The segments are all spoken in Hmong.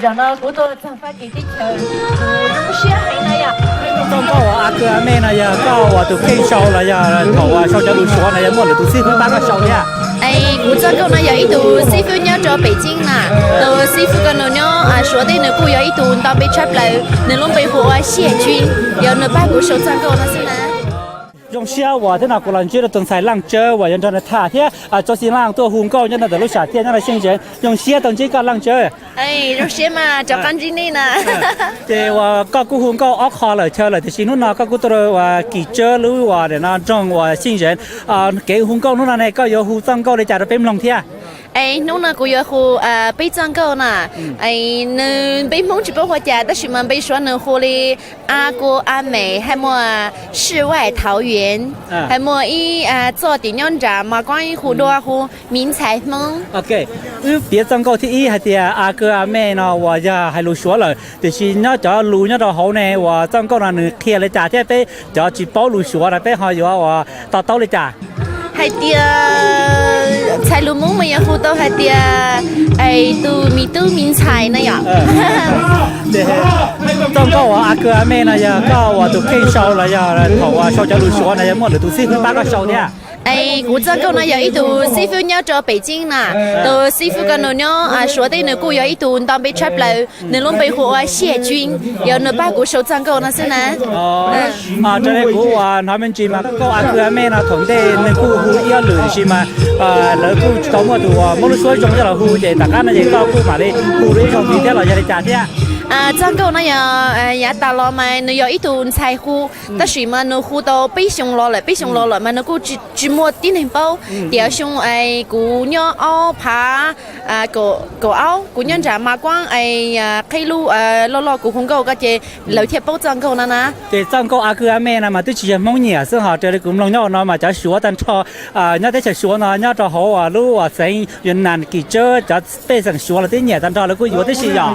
Zaum no kuv tuaj txog Fab Kis teb chaws, kuv zoo siab heev na yom. Txoj nkauj uas A Kwv A Me no yog koj ua tus kheej sau los yog thaum uas sau cov lus Suav no yog muaj lwm tus xib fwb pab koj sau thiab? Es kuv txoj nkauj no yog ib tug xib fwb nyob rau Pem Ceeb na, tus xib fwb ko nws nyob Suav teb, nws kuj yog ib tug nto npe tshaj plaws, nws lub npe hu ua Xia Cwj, yog nws pab kuv sau txoj nkauj no xwb na. Zoo siab uas thiab no kuv los ntsib rau tus ntxhais Leej Tsawb uas yuav nrog nws tham thiab tso xi laj tuaj hu nkauj nyob no ntawm lub sam thiaj nyob no Xyeej Zeev. Zoo siab tau ntsib koj Leej Tsawb. Zoo siab mas rov qab ntsib nej na. Ces uas koj kuj hu nkauj ob qho lawm chaw lawm tiam sis hnub no koj kuj tuaj rau uas Kim Tsawb lub uas no nroog uas Xyeej Zeev. Kev hu nkauj hnub no ne koj yuav hu txoj nkauj li cas rau peb mloog thiab? Es hnub no kuv yuav hu peb txoj nkauj na. Nws npe Hmoob tsis paub hu cas tab sis mas npe Suav nws hu li A Kwv A Me, hais muaj 世外桃源, hais muaj ib txoj tim nyob nram Mas Kuab hu dua hu 迷彩 Hmoob. Wb piav txoj nkauj thib ib hais tias A Kwv A Me no uas yog hais lus Suav lawm tiam sis nyob cov lus nyob rau hauv ne uas txoj nkauj no nws qhia li cas thiab peb cov tsis paub lus Suav no peb ho yuav uas to taub li cas? Hais tias txhais lus Hmoob mas yog hu tau hais tias es tus me tub me ntxhais na yom. Txoj nkauj uas A Kwv A Me no yog koj ua tus kheej sau los yog thaum uas sau cov lus Suav no yog muaj lwm tus xib fwb pab koj sau thiab? Es kuv txoj nkauj no yog ib tug xib fwb nyob rau Pem Ceeb na, tus xib fwb ko nws nyob Suav teb, nws kuj yog ib tug nto npe tshaj plaws, nws lub npe hu ua Xia Cwj, yog nws pab kuv sau txoj nkauj no xwb na. Raws li kuv uas hnov me ntsis mas nkauj A Kwv A Me no thaum ntej nws kuj hu ib ob lwm tiam sis mas lawv kuj tsis tau muaj tus uas muab lub suab zoo coj los hu ces tom qab no ces koj kuj mam li hu ib zaug ntxiv thiab los yog li cas thiab? Txoj nkauj no yog yav tas los mas nws yog ib tug ntxhais hu, tab sis mas nws hu tau peb xyoo los lawm, peb xyoo los lawm mas nws kuj tsis muaj tib neeg paub. Tiam xyoo es kuv nyob ob phav kaum aub, kuv nyob nram Mas Kuab es qhib lub loj loj kuv hu nkauj ko ces lawv thiaj paub txoj nkauj no na. Ces txoj nkauj A Kwv A Me no mas twb tsis yog Hmoob nyiam xwb hos raws li kuv mloog nyob no mas cov Suav tag nrho nyob teb chaws Suav no nyob rau hauv lub uas xeev Yuav Nas Kim Tsawb cov pej xeem Suav los twb nyiam tag nrho lawv kuj yuav tib si yom.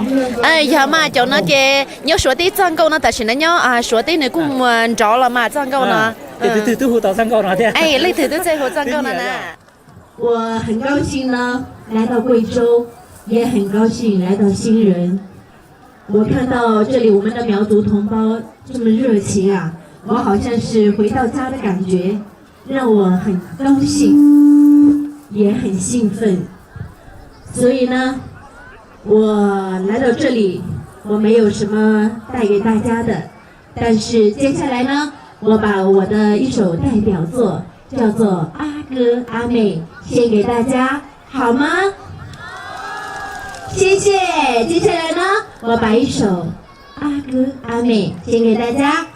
Yog mas cov no ces nyob Suav teb txoj nkauj no tam sim no nyob Suav teb nws kuj mus nrov los mas txoj nkauj no. Ces tus twg twb hu tau txoj nkauj no thiab? Leej twg twb txawj hu txoj nkauj no na. 我很高兴呢，来到贵州，也很高兴来到新仁。我看到这里我们的苗族同胞这么热情啊，我好像是回到家的感觉，让我很高兴，也很兴奋。所以呢，我来到这里，我没有什么带给大家的， 但是接下来呢，我把我的一首代表作叫做《阿哥阿妹》献给大家，好吗？谢谢。接下来呢，我把一首《阿哥阿妹》献给大家。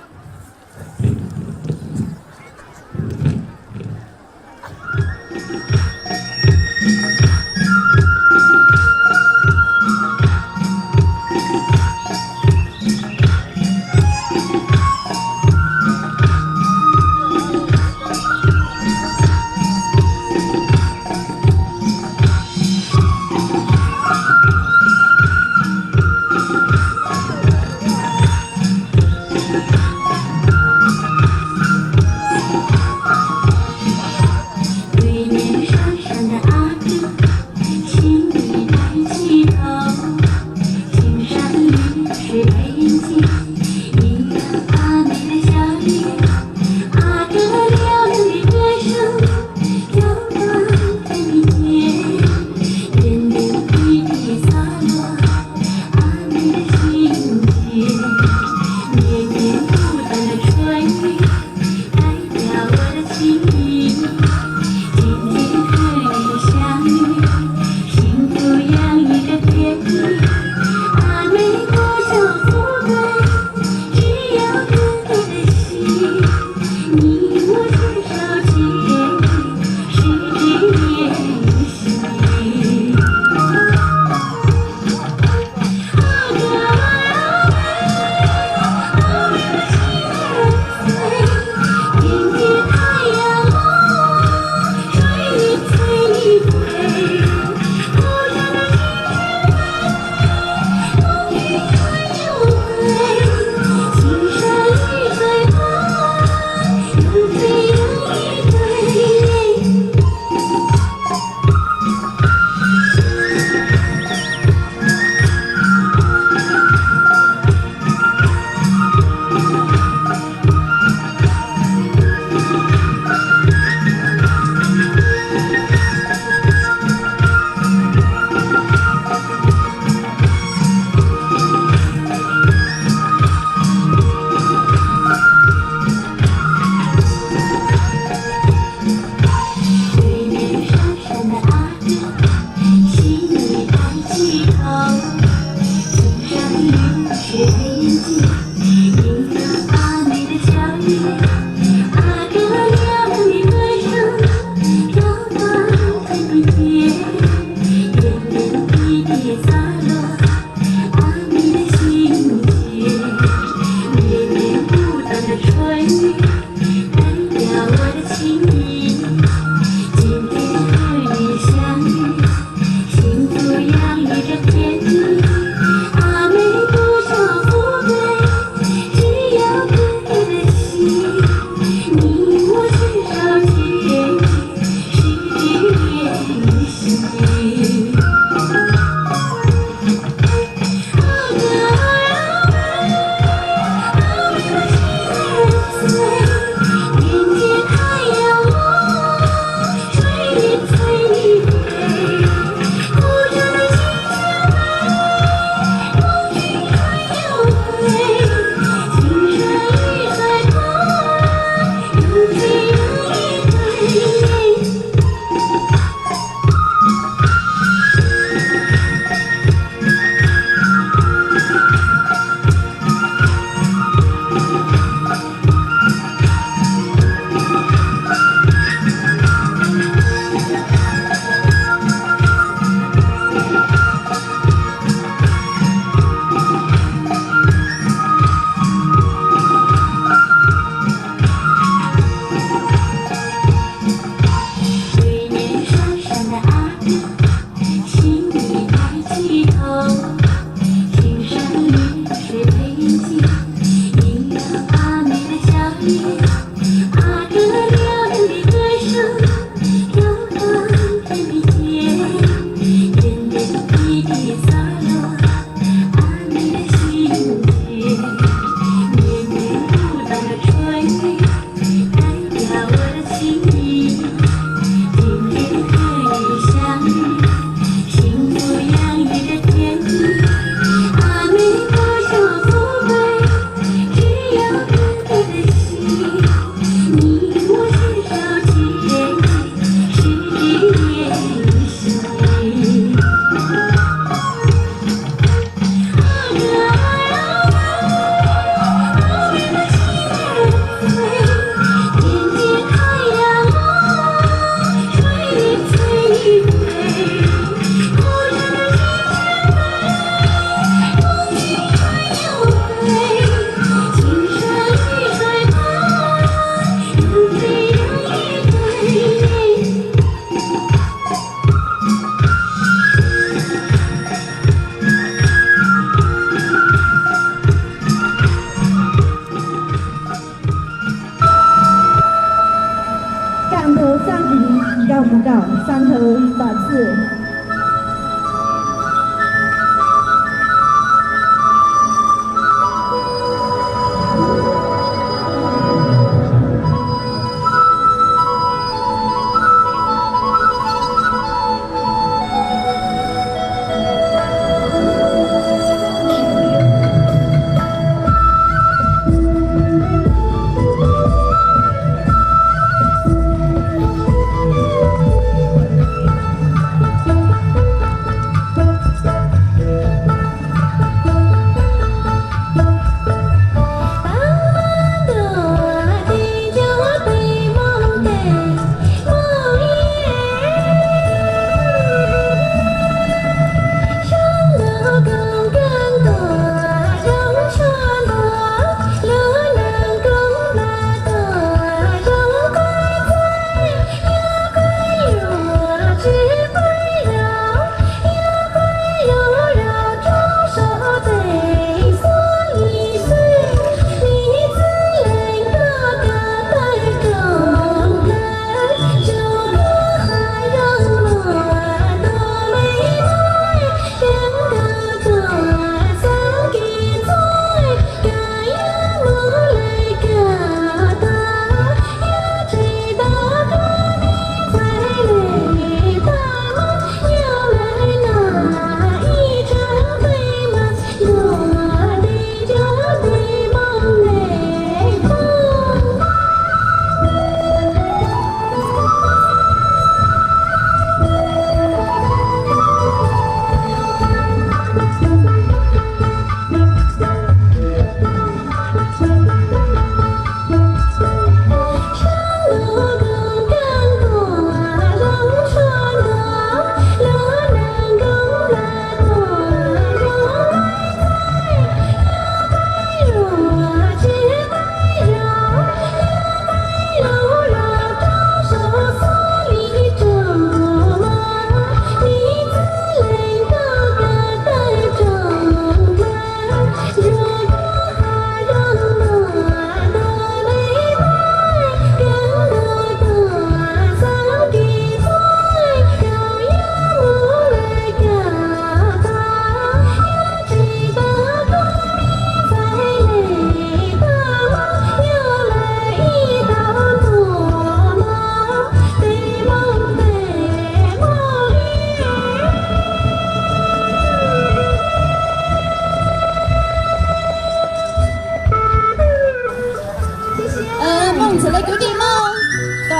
Cạn thơ Giang Kính, đồng đỏ Giang thơ Bản Sự.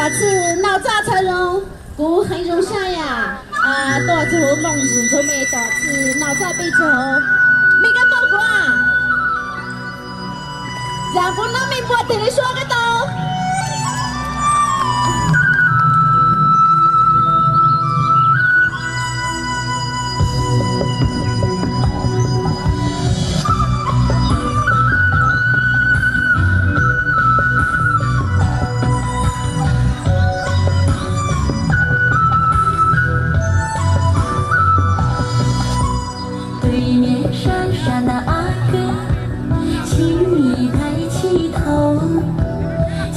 Txwj noj txaj txhawj zoo, kuv heev zoo saj yam tuaj txug mooj ntxwg ntxhuv me tom txwj noj txaj peb caug. Me kab mob kuv, zam kuv nub me npua tes li suab kab tau. Tui niam sab sab na a kab, chim ni thaiv chim thaum,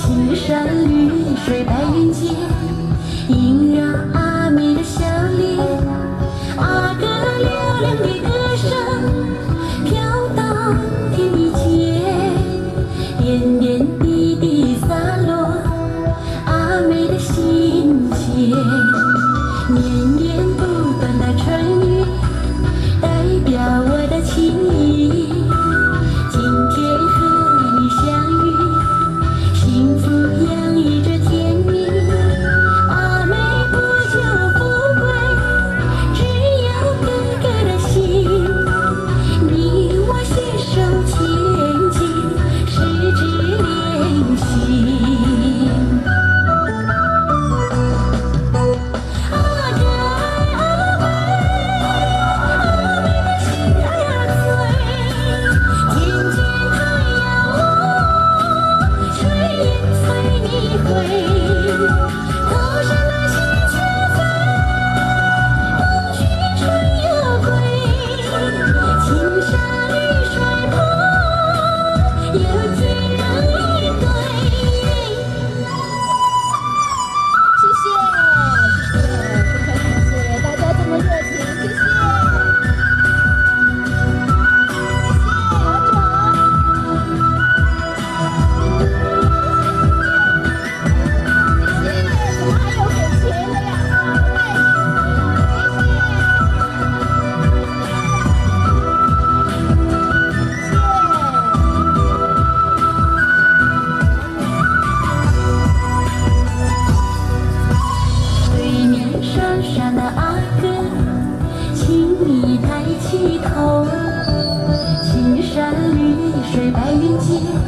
chim sab lwm suav pais ywg nciab, yeej yog a me rau xyaw li. A kab liab leej li kab sab, phiab tau thiab mi cia, tias ntias ti ti xav luag, a me rau xyaw cia, niam ntias ntuj tuaj nta tshawv, dai piam ua dab tsi, 今天和你相遇，幸福洋溢着甜蜜。阿妹不求富贵，只要哥哥的心。你我携手前进，十指连心。谢谢，谢谢，非常感谢大家这么热情，谢谢，谢谢，好久。谢谢，怎么还有给钱的呀？啊，太好了，谢谢。 Tui niam sab sab na a kab, chim ni thaiv chim thaum, chim sab lwm suav pais ywg nciab,